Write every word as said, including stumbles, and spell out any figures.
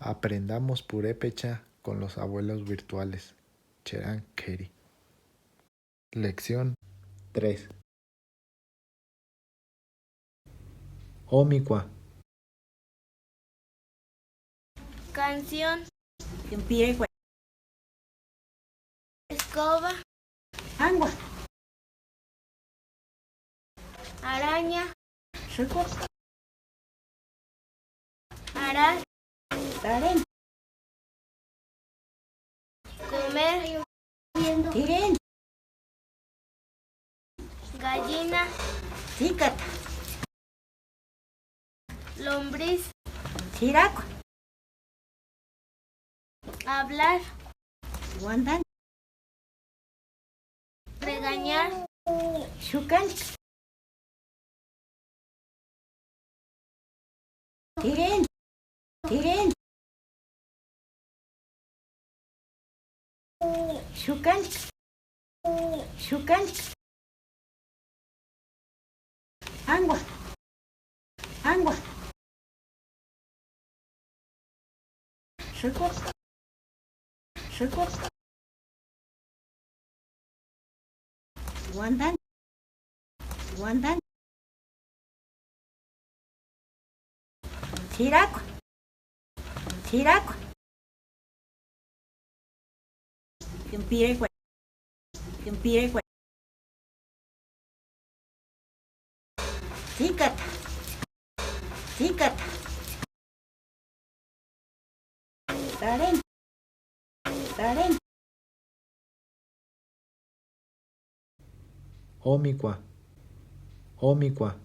Aprendamos purépecha con los abuelos virtuales. Cheranku k'éri. Lección tres. Ómikua. Canción. Pirekua. Escoba. Ángua. Araña. Xúku. Arar. Tarem. Comer. Tirem. Gallina. Tsíkata. Lombriz. Tsiraku. Hablar. Uandani. Regañar. Xukani. Tireni. Tireni. Xukani. Xukani. Ángua. Ángua. Xúku. Xúku. Uandani. Uandani. Tsiraku. Tsiraku. Pirekua. Pirekua. Tsíkata. Tsíkata. Tareni. Tareni. Ómikua. Ómikua.